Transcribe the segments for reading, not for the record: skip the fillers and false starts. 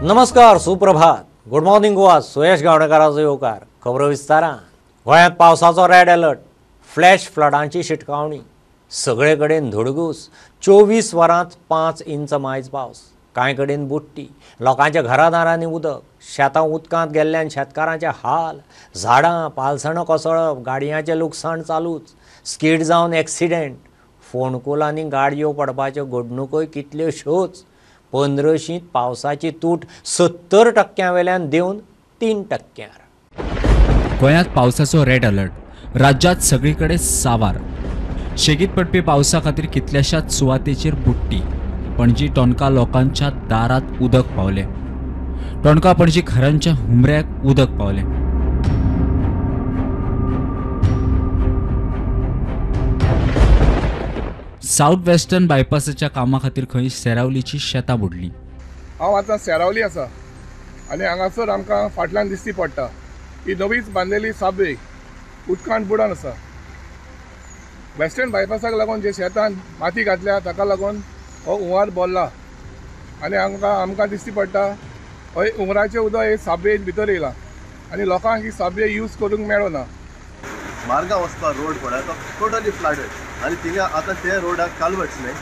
नमस्कार, सुप्रभात, good morning Goa. सुयश गावणेकाराचो येवकार. खबरो विस्तारान. गोंयांत पावसाचो रेड अलर्ट, फ्लॅश फ्लडांची शिटकावणी, सगळे कडेन धुडगूस. 24 वरांत 5 इंच मायज पावस, कांय कडेन बुडटी, लोकांच्या घरादारांनी उदक, शेतां उदकांत गेल्ल्यान शेतकारांचे हाल, झाडां पालसणां कोसळप, गाडयांचें लुकसाण चालूच, स्कीड जावन एक्सिडेंट, फोंडकुलांनी गाडयो पडपाच्यो घडणुकोय कितल्योश्योच. 15शींत पावसाची तूट 70% वेल्यान देंवन 3%. गोंयांत पावसाचो रेड अलर्ट, राज्यांत सगळी कडेन सावार. शेगीत पडपी पावसा खातीर कितल्याशाच सुवातेचेर बुडटी. पणजी टोणका लोकांच्या दारात उदक पावलें. टोणका पणजी घरांच्या हुमऱ्याक उदक पावलें. साऊथ वेस्टर्न बायपासाच्या कामा खातीर खंय सेरावलीची शेतां बुडली. हांव आतां सेरावली आसा आनी हांगासर आमकां फाटल्यान दिसती पडटा ही नवीच बांदलेली सबवे उदकान बुडोन आसा. वेस्टर्न बायपासाक लागून जे शेतान माती घातल्या ताका लागून हो हुंवार भरला आनी आमकां दिसती पडटा हय हुंवराचें उदक हे सबवे भितर येयलां आनी लोकांक ही सबवे यूज करूंक मेळना. मार्गा वचपा रोड पळय तो टोटली फ्लडेड आनी थिंगा आतां ते रोडाक कालवट्स न्हय,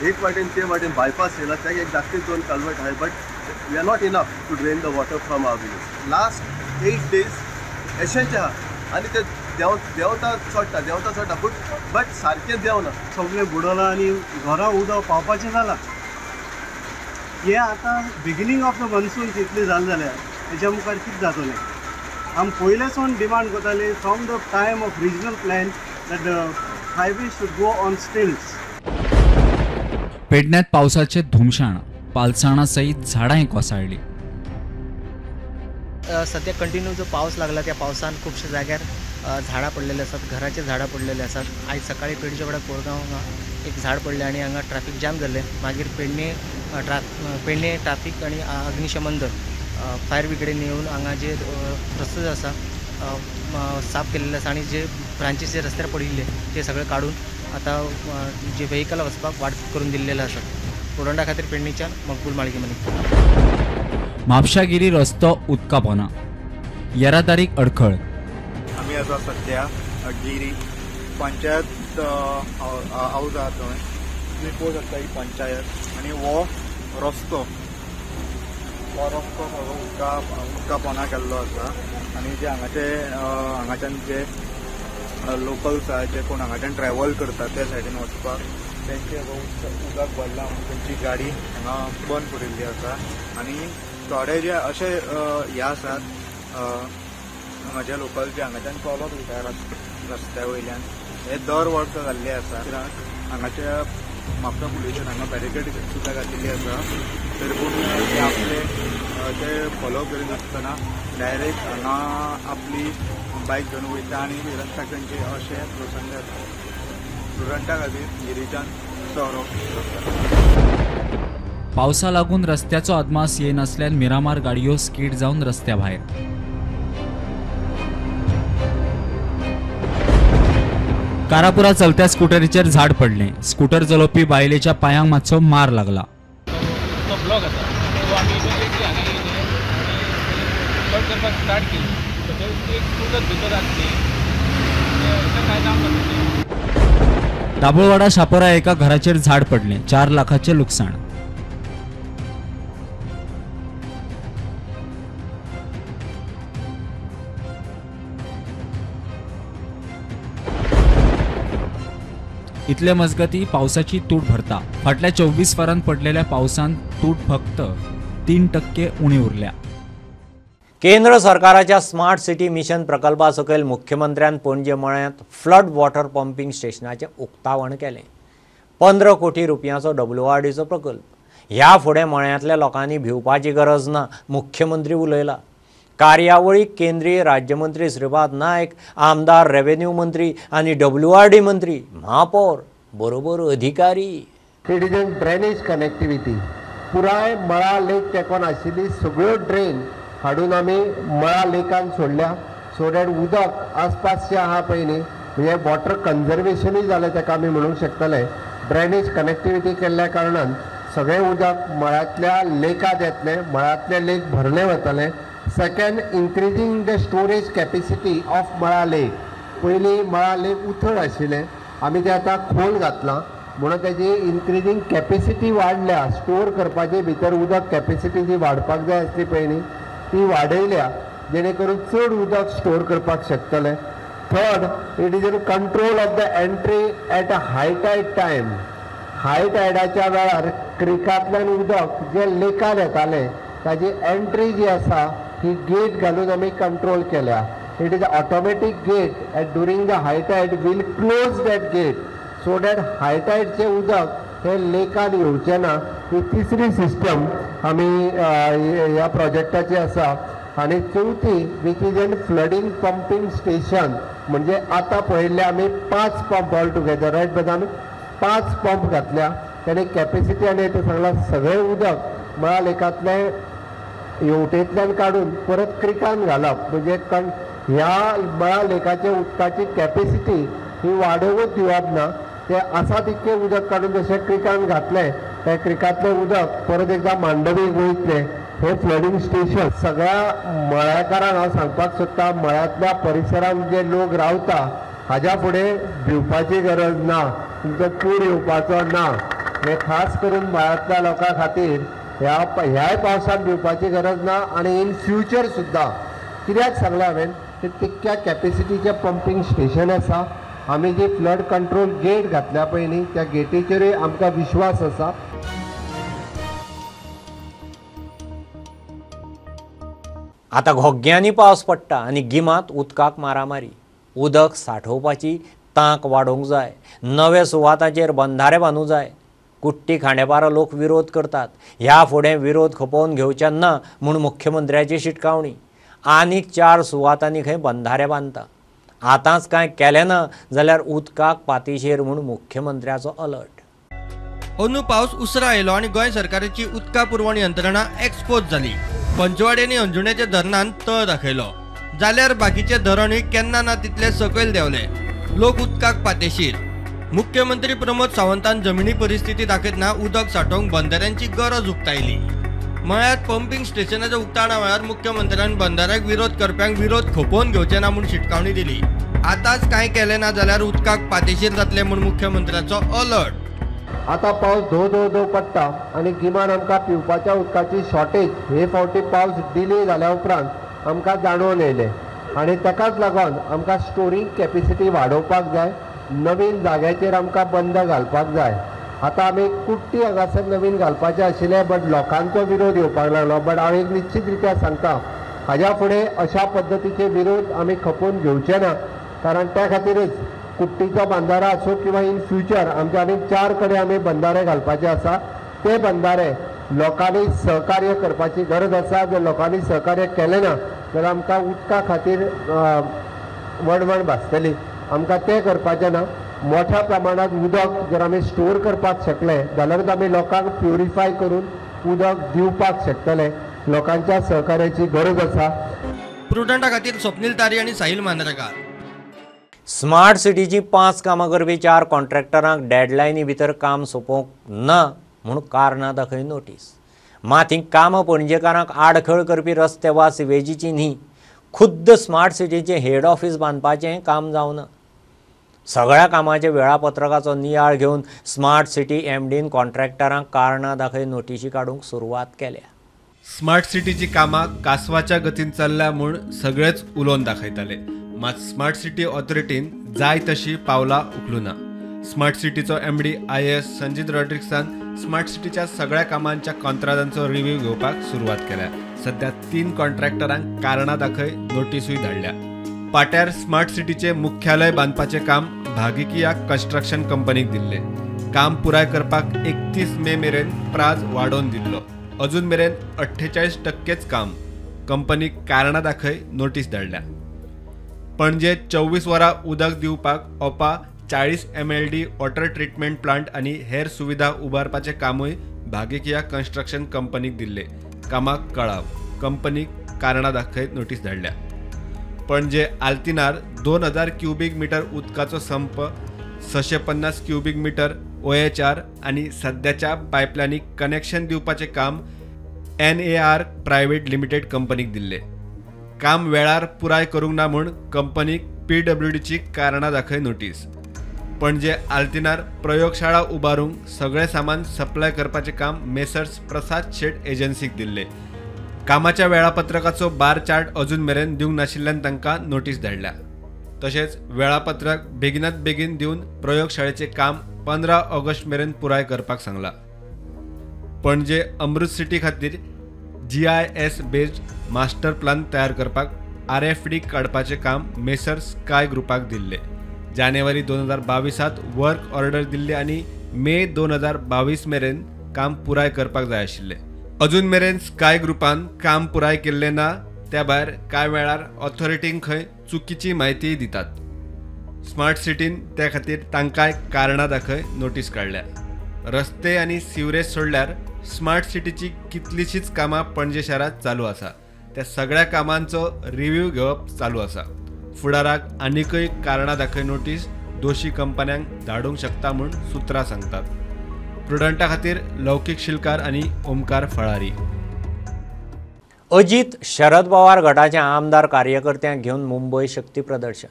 एक वाटेन ते वाटेन बायपास येयला, ताका एक धाकटी 2 कालवट आहाय, but we are not enough to drain the water from our village. Last 8 days अशेंच आहा आनी ते देंवता चडटा देंवता चडटा बट सारकें देंवना. सगळें बुडलां आनी घरां उदक पावपाचें जालां. हें आतां बिगिनींग ऑफ the monsoon इतलें जालें जाल्यार हेच्या मुखार कितें जातलें? आमी पयलें सावन डिमांड करताले from the time of regional plan that the highway should go on stilts. पेडण्यांत पावसाचे धुमशाण, पालसाणा सयत झाडांय कोसळ्ळी. सध्या कंटिन्यू जो पावस लागला त्या पावसान खुबशा जाग्यार झाडां पडलेले आसात, घराचे झाडां पडलेले आसात. आयज सकाळी पेडचे वाड्यार कोरगांव हांगा एक झाड पडलें आनी हांगा ट्राफीक जाम जाल्लें. मागीर पेडणे ट्राफीक आनी अग्निशमन दल फायर ब्रिगेडीन येवन हांगा जे रस्तो जो आसा साफ केल्ले आसा आनी जे ब्रांचीस जे रस्त्यार पडिल्ले ते सगळे काडून आतां जे व्हेकल वचपाक वाट करून दिल्लेले आसा. स्टुडंटा खातीर पेडणेच्यान मकबूल माळगेमनी. म्हापशागिरी रस्तो उदका पोना, येरादारीक अडखळ. आमी आसा सद्या गिरी पंचायत हावज आहा थंय तुमी पळोवंक शकता ही पंचायत आनी हो रस्तो सगळो उदका पोना केल्लो आसा आनी जे हांगाचे हांगाच्यान जे लोकल्स आहा जे कोण हांगाच्यान ट्रॅवल करता त्या सायडीन वचपाक तेंचे उदक भरलां म्हणून तेंची गाडी हांगा बंद पडिल्ली आसा. आनी थोडे जे अशे हे आसात हांगाचे लोकल जे हांगाच्यान चलत वयता रस्त्या वयल्यान, हे दर वर्सा जाल्ले आसा. हांगाच्या म्हापसा पुलिशेन हांगा बॅरिकेड सुद्दां घातिल्ली आसा, तरी पूण ते आपले ते फॉलो करिनासतना डायरेक्ट हांगा आपली बायक घेवन वयता आनी रस्त्याक तेंचे अशे प्रसंग जाता. स्टुडंटा खातीर गिरीच्यान सौरभ. पावसा लागून रस्त्याचो अदमास येनासल्यान मिरामार गाडयो स्कीड जावन रस्त्या भायर. कारापुरा चलत्या स्कुटरीचेर झाड पडलें. स्कुटर चलोवपी बायलेच्या पांयांक मातसो मार लागला. तो ब्लॉक आसा तो आमी इमिडिएटली हांगा येयले आनी कट करपाक स्टार्ट केली. एक स्कुटर भितर आसली कांय जावंक नासलें. दाबोळवाडा शापोरा एका घराचेर झाड पडलें. 4 लाखाचें लुकसाण. इतले मजगती पावसाची तूट भरता. फाटल्या 24 वरांत पडलेल्या पावसान तूट फक्त 3% उणी उरल्या. केंद्र सरकाराच्या स्मार्ट सिटी मिशन प्रकल्पा सकयल मुख्यमंत्र्यान पणजे मळ्यांत फ्लड वॉटर पंपींग स्टेशनाचें उक्तावण केलें. 15 कोटी रुपयांचो WRDचो प्रकल्प. ह्या फुडें मळ्यांतल्या लोकांनी भिवपाची गरज ना, मुख्यमंत्री उलयला. कार्यावळीक केंद्रीय राज्यमंत्री श्रीपाद नायक, आमदार, रेव्हेन्यू मंत्री आनी WRD मंत्री, महापौर बरोबर अधिकारी. It is an drainage connectivity. पुराय मळा लेक तेंकोन आशिल्ली सगळ्यो ड्रेन हाडून आमी मळा लेकान सोडल्या, सो that उदक आसपास जे आहा पळय न्ही, म्हणजे वॉटर कन्जर्वेशनूय जालें ताका आमी म्हणूंक शकतले. ड्रेनेज कनेक्टिविटी केल्ल्या कारणान सगळें उदक मळ्यांतल्या लेकांत येतलें, मळ्यांतले लेक भरले वतले. Second, increasing the storage capacity of Mala lake. पयलीं मळा लेक उथळ आशिल्लें, आमी तें आतां खोल घातलां म्हणून तेजी इन्क्रिजींग कॅपेसिटी वाडल्या. स्टोर करपाचे भितर उदक कॅपेसिटी जी वाडपाक जाय आसली पयलीं ती वाडयल्या, जेणे करून चड उदक स्टोर करपाक शकतले. Third, it is in control of the entry at a high tide time. High टायडाच्या वेळार क्रिकांतल्यान उदक जें लेकान येतालें ताजी एंट्री जी आसा ही गेट घालून आमी कंट्रोल केल्या. It is automatic gate at during the high tide will close that gate so that high टायडचें उदक हें लेकान येवचें ना. ही तिसरी सिस्टम आमी ह्या प्रोजेक्टाची आसा. आनी चवथी, which is an flooding pumping station. म्हणजे आतां पळयल्ले आमी 5 पंप ऑल टुगेदर, रायट बदान 5 पंप घातल्या, ताणी कॅपेसिटी आनी सांगलां सगळें उदक मळा लेकांतलें हेवटेंतल्यान काडून परत क्रिकान घालप, म्हणजे ह्या मळा लेकाच्या उदकाची कॅपेसिटी ही वाडोवच दिवप ना. ते आसा तितकें उदक काडून जशें क्रिकान घातलें त्या क्रिकांतलें उदक परत एकदां मांडवीक वयतलें. हें फ्लडींग स्टेशन सगळ्या मळ्याकारांक हांव सांगपाक सोदता, मळ्यांतल्या परिसरांत जे लोक रावता हाज्या फुडें भिवपाची गरज ना, तुमचो पूर येवपाचो ना. हें खास करून मळ्यांतल्या लोकां खातीर ह्याय पावसांत भिवपाची गरज ना. आनी इन फ्युचर सुद्दां कित्याक सांगलें हांवें ते तितक्या कॅपेसिटीचें पंपींग स्टेशन आसा. आमी जी फ्लड कंट्रोल गेट घातल्या पळय न्ही, त्या गेटीचेरूय आमकां विश्वास आसा. आतां घोग्यांनी पावस पडटा आनी गिमांत उदकाक मारामारी. उदक सांठोवपाची तांक वाडोवंक जाय, नवे सुवातांचेर बंधारे बांदूंक जाय. कुट्टी खांडेपारा लोक विरोध करतात, ह्या फुडें विरोध खपोवन घेवचे ना म्हूण मुख्यमंत्र्याची शिटकावणी. आनीक 4 सुवातांनी खंय बंधारे बांदता. आतांच कांय केलें ना जाल्यार उदकाक पातिशेर म्हूण मुख्यमंत्र्याचो अलर्ट. अंदू पावस उसरा आयलो आनी गोंय सरकाराची उदका पुरवण यंत्रणा एक्सपोज जाली. पंचवाडी आनी अंजुण्याच्या धरणान तळ दाखयलो, जाल्यार बाकीचे धरणूय केन्ना ना तितले सकयल देंवले. लोक उदकाक पातेशीर. मुख्यमंत्री प्रमोद सावंतान जमिनी परिस्थिती दाखयतना उदक सांठोवंक बंधाऱ्यांची गरज उक्तायली. मळ्यात पंपींग स्टेशनाच्या उक्ताणा वेळार मुख्यमंत्र्यान बंधाऱ्याक विरोध करप्यांक विरोध खपोवन घेवचे ना म्हूण शिटकावणी दिली. आतांच कांय केलें ना जाल्यार उदकाक पातेशीर जातले म्हूण मुख्यमंत्र्याचो अलर्ट. आतां पावस धो धो धो पडटा आनी गिमान आमकां पिवपाच्या उदकाची शॉर्टेज हे फावटी पावस डिले जाल्या उपरांत आमकां जाणवून येयलें आनी ताकाच लागून आमकां स्टोरींग कॅपेसिटी वाडोवपाक जाय, नवीन जाग्याचेर आमकां बंद घालपाक जाय. आतां आमी कुट्टी हांगासर नवीन घालपाचें आशिल्लें, बट लोकांचो विरोध येवपाक लागलो. बट हांव एक निश्चित रित्या सांगता, हाज्या फुडें अशा पद्दतीचे विरोध आमी खपोवन घेवचे ना, कारण त्या खातीरच कुट्टीचो बंधारा आसूं किंवा इन फ्युचर आमच्या आनीक 4 कडेन आमी बंधारे घालपाचे आसा. ते बंधारे लोकांनी सहकार्य करपाची गरज आसा. जर लोकांनी सहकार्य केलें ना जाल्यार आमकां उदका खातीर वणवण भासतली. आमकां तें करपाचें ना. मोठ्या प्रमाणांत उदक जर आमी स्टोर करपाक शकले जाल्यारूच आमी लोकांक प्युरिफाय करून उदक दिवपाक शकतले. लोकांच्या सहकार्याची गरज आसा. प्रुडंटा खातीर स्वप्नील तारी आनी साहिल मांद्रेकार. स्मार्ट सिटीची 5 कामां करपी 4 कॉन्ट्रॅक्टरांक डेडलायनी भितर काम सोंपोवंक ना म्हूण कारणां दाखय नोटीस. मात हीं कामां पणजेकारांक आडखळ करपी रस्ते वा सिवेजीची न्ही, खुद्द स्मार्ट सिटीचें हेड ऑफिस बांदपाचें काम जावना. सगळ्या कामाच्या वेळापत्रकाचो नियाळ घेवन स्मार्ट सिटी एमडीन कॉन्ट्रॅक्टरांक कारणां दाखय नोटिशी काडूंक सुरवात केल्या. स्मार्ट सिटीची कामां कासवाच्या गतीन चल्ल्या म्हूण सगळेच उलोवन दाखयताले, मात स्मार्ट सिटी ऑथॉरिटीन जाय तशी पावलां उखलूना. स्मार्ट सिटीचो एमडी IAS Sanjeet रॉड्रिक्सान स्मार्ट सिटीच्या सगळ्या कामांच्या कॉन्त्रादांचो रिव्ह्यू घेवपाक सुरवात केल्या. सध्या 3 कॉन्ट्रॅक्टरांक कारणां दाखय नोटिसूय धाडल्या. पाट्यार स्मार्ट सिटीचे मुख्यालय बांदपाचें काम भागिकिया कन्स्ट्रक्शन कंपनीक दिल्लें. काम पुराय करपाक 31 मे मेरेन प्राज वाडोवन दिल्लो. अजून मेरेन 48% काम. कंपनीक कारणां दाखय नोटीस धाडल्या. पणजे 24 वरां उदक दिवपाक ओपा 40 MLD water treatment plant आनी हेर सुविधा उबारपाचें कामूय भागिकिया कन्स्ट्रक्शन कंपनीक दिल्लें. कामाक कळाव. कंपनीक कारणां दाखय नोटीस धाडल्या. पणजे आल्तिनार 2000 क्युबीक मिटर उदकाचो संप 650 क्युबीक मिटर OHR आनी सद्याच्या पायपलायनीक कनेक्शन दिवपाचें काम NAR private limited कंपनीक दिल्लें. काम वेळार पुराय करूंक ना म्हूण कंपनीक PWDची कारणां दाखय नोटीस. पणजे आल्तिनार प्रयोगशाळा उबारूंक सगळें सामान सप्लाय करपाचें काम मेसर्स प्रसाद शेट एजन्सीक दिल्लें. कामाच्या वेळापत्रकाचो बार चार्ट अजून मेरेन दिवंक नाशिल्ल्यान तांकां नोटीस धाडल्या. तशेंच वेळापत्रक बेगिनात बेगीन दिवन प्रयोगशाळेचें काम 15 ऑगस्ट मेरेन पुराय करपाक सांगलां. पणजे अमृत सिटी खातीर GIS based master plan तयार करपाक RFD काडपाचें काम मेसर्स स्काय ग्रुपाक दिल्लें. जानेवारी 2022 वर्क ऑर्डर दिल्ली आनी मे 2022 मेरेन काम पुराय करपाक जाय आशिल्लें. अजून मेरेन स्काय ग्रुपान काम पुराय केल्लें ना. त्या भायर कांय वेळार ऑथॉरिटींक खंय चुकीची म्हायतीय दितात. स्मार्ट सिटीन त्या खातीर तांकांय कारणां दाखय नोटीस काडल्या. रस्ते आनी सिवरेज सोडल्यार स्मार्ट सिटीची कितलीशींच कामां पणजे शारांत चालू आसा. त्या सगळ्या कामांचो रिव्ह्यू घेवप चालू आसा. फुडाराक आनीकय कारणां दाखय नोटीस दोशी कंपन्यांक धाडूंक शकता म्हूण सुत्रां सांगतात. प्रुडंटा खातीर लौकीक शिलकार आनी ओमकार फळारी. अजीत शरद पवार गटाचे आमदार कार्यकर्त्यांक घेवन मुंबय शक्ती प्रदर्शन.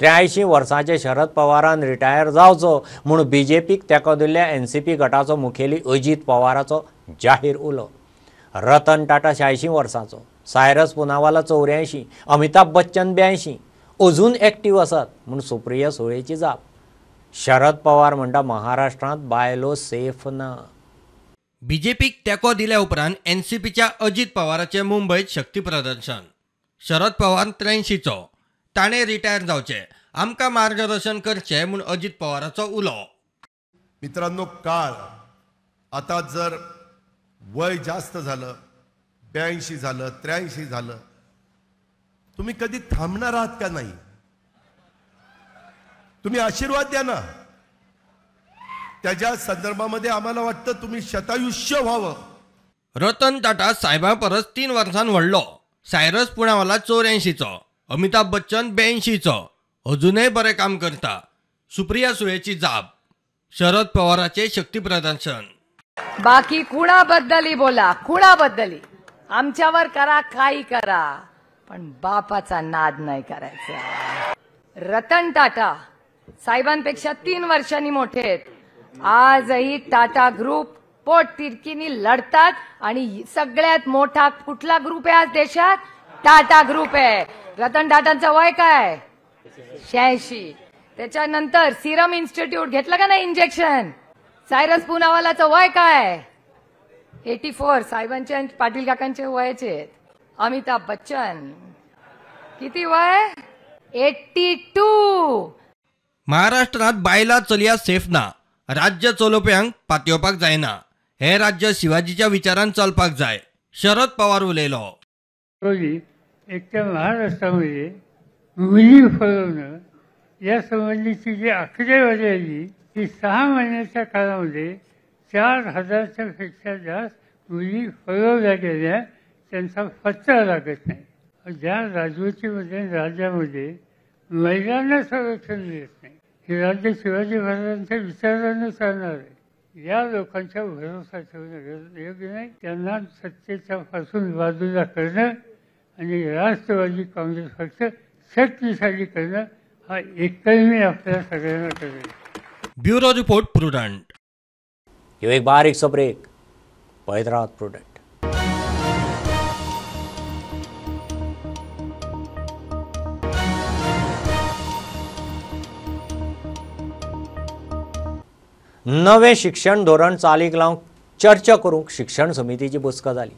83 वर्सांचे शरद पवारान रिटायर जावचो म्हूण बीजेपीक तेंको दिल्ल्या NCP गटाचो मुखेली अजीत पवाराचो जाहीर उलो. रतन टाटा 86 वर्सांचो, सायरस पुनावाला 84, अमिताभ बच्चन 82 अजून एक्टीव आसात म्हूण सुप्रिया सुळेची जाप. शरद पवार म्हणटा महाराष्ट्रांत बायलो सेफ ना. बीजेपीक तेंको दिल्या उपरांत एनसीपीच्या अजीत पवाराचें मुंबयत शक्ती प्रदर्शन. शरद पवार 83चो, ताणें रिटायर जावचें, आमकां मार्गदर्शन करचें म्हूण अजीत पवाराचो उलो. मित्रांनो, काळ आता जर वय जास्त झालं, 82 झालं, 83 झालं, तुम्ही कधी थांबणार आहात का नाही? तुम्ही आशीर्वाद द्या ना. त्याच्या संदर्भामध्ये आम्हाला वाटतं तुम्ही शतायुष्य व्हावं. रतन टाटा साहेबा परस 3 वर्सां व्हडलो, सायरस पुणावाला 84चो, अमिताभ बच्चन 82चो, अजूनय बरें काम करता. सुप्रिया सुळेची जाप. शरद पवाराचे शक्ती प्रदर्शन. बाकी कुणाबद्दलही बोला, कुणाबद्दलही आमच्यावर करा, काही करा, पण बापाचा नाद नाही करायचा. रतन टाटा साहेबांपेक्षा 3 वर्षांनी मोठे आहेत. आजही टाटा ग्रुप पोटतिडकीने लढतात आणि सगळ्यात मोठा कुठला ग्रुप आहे आज देशात? टाटा ग्रुप आहे. रतन टाटांचं वय काय? 86. त्याच्यानंतर सिरम इन्स्टिट्यूट घेतलं का नाही इंजेक्शन? सायरस पुनावालाचं वय काय? 84. साहेबांचे आणि पाटील काकांचे वयाचे आहेत. अमिताभ बच्चन किती वय? 82. महाराष्ट्रात बायला चलया सेफ ना, राज्य चलोवप्यांक पातयेवपाक जायना, हे राज्य शिवाजीच्या विचारान चलपाक जाय, शरद पवार उलयलो. एकट्या महाराष्ट्रामध्ये मुली फळवणं या संबंधीची जी आकडेवारी आली ती 6 महिन्याच्या काळामध्ये 4000च्या पेक्षा जास्त मुली फळवल्या गेल्या, त्यांचा पत्ता लागत नाही. ज्या राजवटीमध्ये राज्यामध्ये महिलांना संरक्षण मिळत नाही, हे राज्य शिवाजी महाराजांच्या विचारानं चालणार आहे. या लोकांच्या भरोसा ठेवणं योग्य नाही. त्यांना सत्तेच्या पासून बाजूला करणं आणि राष्ट्रवादी काँग्रेस पक्ष शक्तिशाली करणं हा एकलमी आपल्याला सगळ्यांना करेल. Bureau report, Prudent. ह्यो एक बारीकसो ब्रेक, पळयत रावात प्रुडंट. नवें शिक्षण धोरण चालीक लावंक चर्चा करूंक शिक्षण समितीची बसका जाली.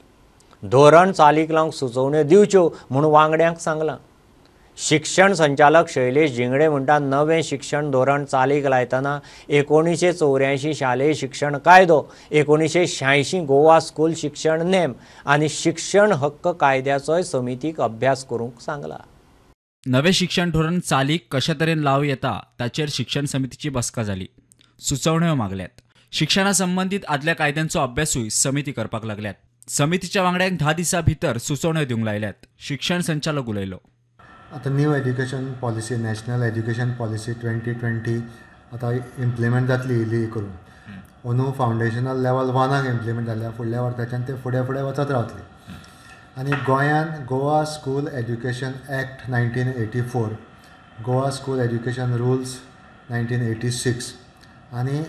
धोरण चालीक लावंक सुचोवण्यो दिवच्यो म्हूण वांगड्यांक सांगलां. शिक्षण संचालक शैलेश झिंगडे म्हणटा नवें शिक्षण धोरण चालीक लायतना 1984 शालेय शिक्षण कायदो, 1986 गोवा स्कूल शिक्षण नेम आनी शिक्षण हक्क कायद्याचोय समितीक अभ्यास करूंक सांगला. नवें शिक्षण धोरण चालीक कशे तरेन लावं येता ताचेर शिक्षण समितीची बसका जाली. सुचोवण्यो मागल्यात. शिक्षणा संबंदीत आदल्या कायद्यांचो अभ्यासूय समिती करपाक लागल्यात. समितीच्या वांगड्यांक 10 दिसां भितर सुचोवण्यो दिवंक लायल्यात. शिक्षण संचालक उलयलो. आतां new education policy, national education policy 2020 आतां इम्प्लिमेंट जातली इल्ली करून. अंदू फावंडेशनल लेवल 1 इम्प्लिमेंट जाल्या, फुडल्या वर्साच्यान ते फुडें फुडें वचत रावतली. आनी गोंयान Goa school education act 1984, Goa school education rules 1986 आनी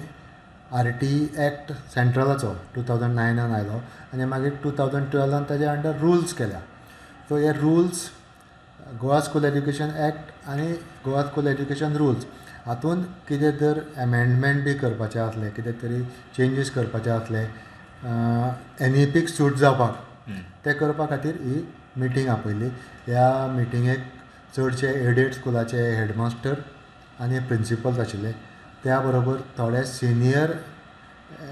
RTE act सेंट्रलाचो 2009 आयलो आनी मागीर 2012 ताजे अंडर रुल्स केल्या. सो हे rules Goa school education act आनी गोवा स्कूल एज्युकेशन रुल्स हातून कितें तर एमेंडमेंट बी करपाचें आसलें, कितें तरी चेंजीस करपाचें आसलें NEPक सूट जावपाक, तें करपा खातीर ही मिटींग आपयली. ह्या मिटिंगेक चडशे एडेड स्कुलाचे हेडमास्टर आनी प्रिंसिपल्स आशिल्ले, त्या बरोबर थोडे सिनियर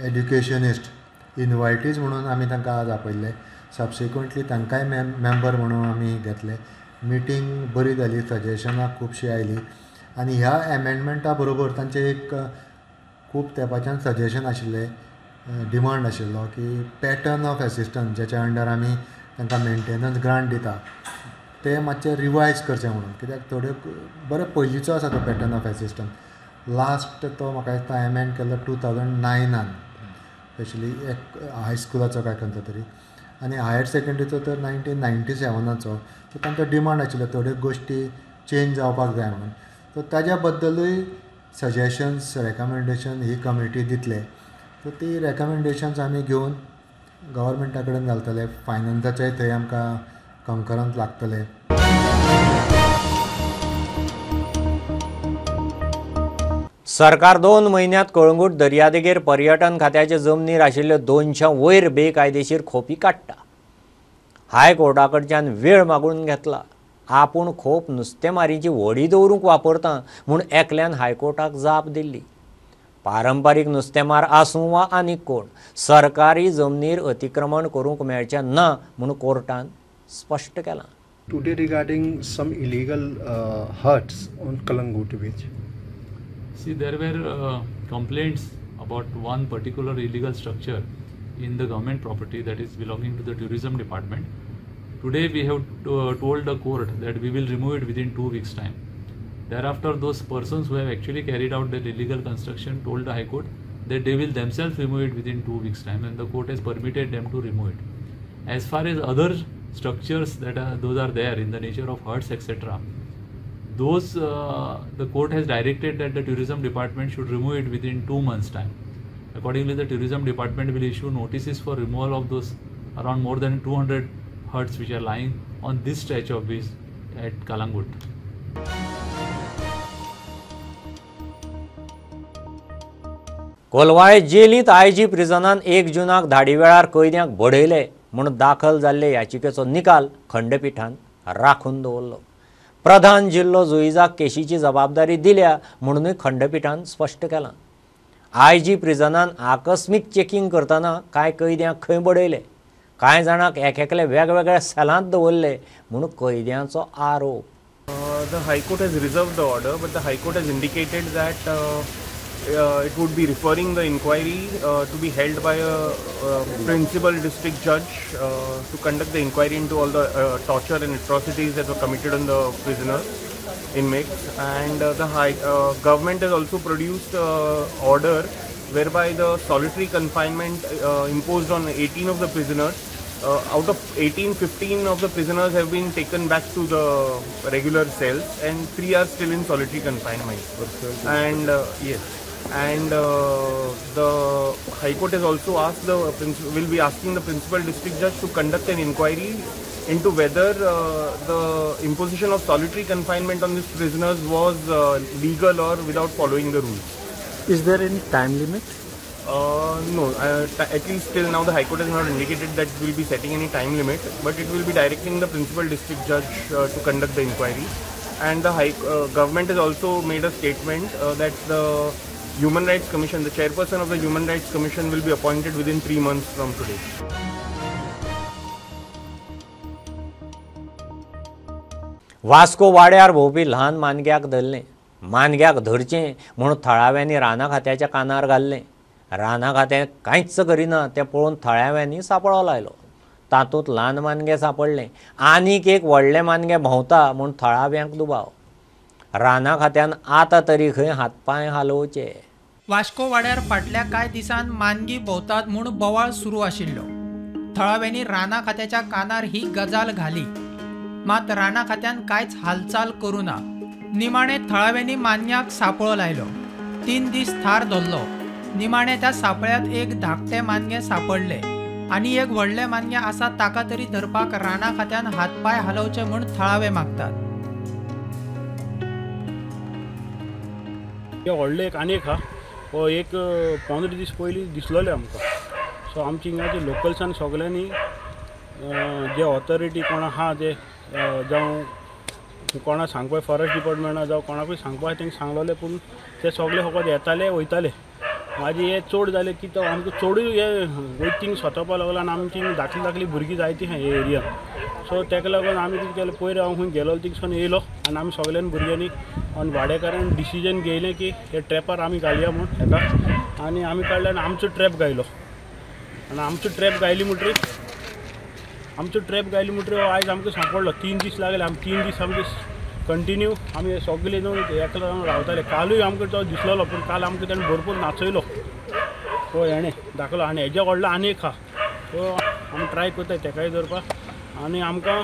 एड्युकेशनिस्ट इनवायटीज म्हणून आमी तांकां आज आपयल्ले. सबसिक्वंटली तांकांय मेंबर म्हणून आमी घेतले. मिटींग बरी जाली, सजेशनां खुबशीं आयलीं आनी ह्या एमेंडमेंटा बरोबर तांचें एक खूब तेंपाच्यान सजेशन आशिल्लें, डिमांड आशिल्लो की पॅटर्न ऑफ एसिस्टन्स ज्याच्या अंडर आमी तांकां मेंटेनन्स ग्रांट दिता ते मातशें रिवायज करचें म्हणून. कित्याक थोड्यो बरें पयलींचो आसा तो पॅटर्न ऑफ एसिस्टन्स, लास्ट तो म्हाका दिसता एमेंड केल्लो 2009 स्पेशली एक हायस्कुलाचो काय खंयचो तरी, आनी हायर सेकेंडरीचो तर 1997चो. सो तांचो डिमांड आशिल्लो थोड्यो गोश्टी चेंज जावपाक जाय म्हणून. सो ताज्या बद्दलूय सजेशन्स रेकमेंडेशन ही कमिटी दितले. सो ती रेकमेंडेशन्स आमी घेवन गव्हर्मेंटा कडेन घालतले. फायनान्साचेय थंय आमकां कंकरन्स लागतले. सरकार 2 म्हयन्यांत कळंगूट दर्यादेगेर पर्यटन खात्याचे जमनीर आशिल्ल्यो 200 वयर बेकायदेशीर खोपी काडटा. हायकोर्टा कडच्यान वेळ मागून घेतला. आपूण खोप नुस्तेमारीची व्हडी दवरूंक वापरता म्हूण एकल्यान हायकोर्टाक जाप दिल्ली. पारंपारीक नुस्तेमार आसूं वा आनीक कोण, सरकारी जमनीर अतिक्रमण करूंक मेळचें ना म्हूण कोर्टान स्पश्ट केलां. Today regarding some illegal huts on Calangute beach. See, there were complaints about one particular illegal structure in the government property that is belonging to the tourism department. Today we have told the court that we will remove it within 2 weeks time. Thereafter, those persons who have actually carried out that illegal construction told the High Court that they will themselves remove it within 2 weeks time, and the court has permitted them to remove it. As far as other structures that are, those are there in the nature of huts, etc., those the court has directed that the tourism department should remove it within 2 months time. Accordingly, the tourism department will issue notices for removal of those around more than 200 huts which are lying on this stretch of beach at Calangute. Colvale जेलींत IG प्रिजनान 1 जूनाक धाडी वेळार कैद्यांक बडयले म्हूण दाखल जाल्ले याचिकेचो निकाल खंडपिठान राखून दवरलो. प्रधान जिल्लो जुईजाक केशीची जबाबदारी दिल्या म्हणूनय खंडपिठान स्पश्ट केलां. आयजी प्रिजनान आकस्मीक चेकिंग करतना कांय कैद्यांक खंय बडयले, कांय जाणांक एक एकले वेगवेगळ्या सेलांत दवरले म्हूण कैद्यांचो आरोप. The High Court has reserved the order, but the High Court has indicated that it would be referring the inquiry to be held by a principal district judge to conduct the inquiry into all the torture and atrocities that were committed on the prisoners, inmates. And the high government has also produced order whereby the solitary confinement imposed on 18 of the prisoners. Out of 18, 15 of the prisoners have been taken back to the regular cells and 3 are still in solitary confinement. And yes, and the High Court has also asked the will be asking the principal district judge to conduct an inquiry into whether the imposition of solitary confinement on these prisoners was legal or without following the rules. Is there any time limit? No, at least till now the High Court has not indicated that it will be setting any time limit, but it will be directing the principal district judge to conduct the inquiry. And the High government has also made a statement that the Human Rights Commission, the chairperson of the Human Rights Commission will be appointed within 3 months from today. Vasco वाड्यार भोंवपी ल्हान मानग्याक धरलें. मानग्याक धरचें म्हूण थळाव्यांनी राना खात्याच्या कानार घाल्लें. राना खातें कांयच करिना तें पळोवन थळाव्यांनी सांपळो लायलो. तातूंत ल्हान मानगें सांपडलें. आनीक एक व्हडलें मानगें भोंवता म्हूण थळाव्यांक दुबाव. राना खात्यान आतां तरी खंय हातपांय हालोवचे. वास्को वाड्यार फाटल्या कांय दिसान मानगी भोंवतात म्हूण बोवाळ सुरू आशिल्लो. थळाव्यांनी राना खात्याच्या कानार ही गजाल घाली, मात राना खात्यान कांयच हालचाल करूं ना. निमाणे थळाव्यांनी मानग्याक सापळो लायलो. 3 दीस थार धरलो. निमाणे त्या सापळ्यांत एक धाकटें मानगें सांपडलें आनी एक व्हडलें मानगें आसा ताका तरी धरपाक राना खात्यान हातपांय हालोवचे म्हूण थळावे मागतात. व्हडलें एक आनी एक आहा, हो एक 15 दीस पयलीं दिसलेलें आमकां. सो आमची हिंगाचे लोकल्सान सगल्यांनी जे ऑथॉरिटी कोण आहा जे जावं कोणा सांगपा फॉरेस्ट डिपार्टमेंटा जावं कोणाकूय सांगपा तेंकां सांगलेलें, पूण ते सगळे फकत येताले वयताले. मागीर हे चड जालें की तो आमकां चडूय हे वयतींग सोंपोवपा लागलो आनी आमची धाकली धाकली भुरगीं जायतीं आहा हे एरियान. सो ताका लागून आमी कितें केलें, पयर हांव खंय गेलो थिंगसून येयलो आनी आमी सगल्यांनी भुरग्यांनी आनी वाडेकारान डिसिजन घेयलें की हे ट्रॅपार आमी घालया म्हूण हेका, आनी आमी काडले आनी आमचो ट्रॅप घायलो. आनी आमचो ट्रॅप घायली म्हणटरीर आयज आमकां सांपडलो. 3 दीस लागले आमी, 3 दीस आमचे कंटिन्यू आमी सगळे जाण एकलो जावन रावताले. कालूय आमकां तो दिसलेलो, पूण काल आमकां ताणें भरपूर नाचयलो. हो हेणें दाखयलो आनी हेज्या व्हडलो आनी एक आहा. सो आमी ट्राय करताय तेकाय धरपाक आनी आमकां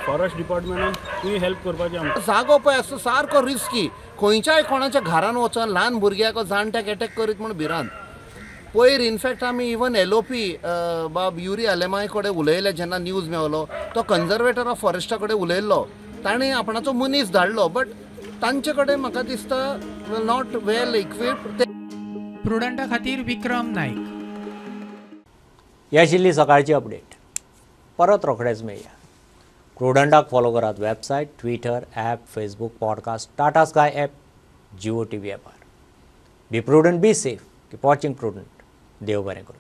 फॉरेस्ट डिपार्टमेंटान तुमी हेल्प करपाचें आमकां. जागो पळय आसता सारको रिस्की, खंयच्याय कोणाच्या घरान वचोन ल्हान भुरग्याक जाणट्याक एटॅक करीत म्हूण भिरांत. पयर इनफॅक्ट आमी इवन LOP बाब युरी आलेमाय कडेन उलयले जेन्ना न्यूज मेवलो, तो कन्जर्वेटर ऑफ फॉरेस्टा कडेन उलयल्लो, ताणें आपणाचो मनीस धाडलो, बट तांचे कडेन म्हाका दिसता not well equipped. प्रुडंटा खातीर विक्रम नायक. ही आशिल्ली सकाळची अपडेट. परत रोखडेच मेळया. प्रुडंटाक फॉलो करात website, Twitter, app, Facebook, podcast, Tata Sky app, Jio TV ॲपार. Be prudent, be safe, keep watching Prudent. देव बरें करूं.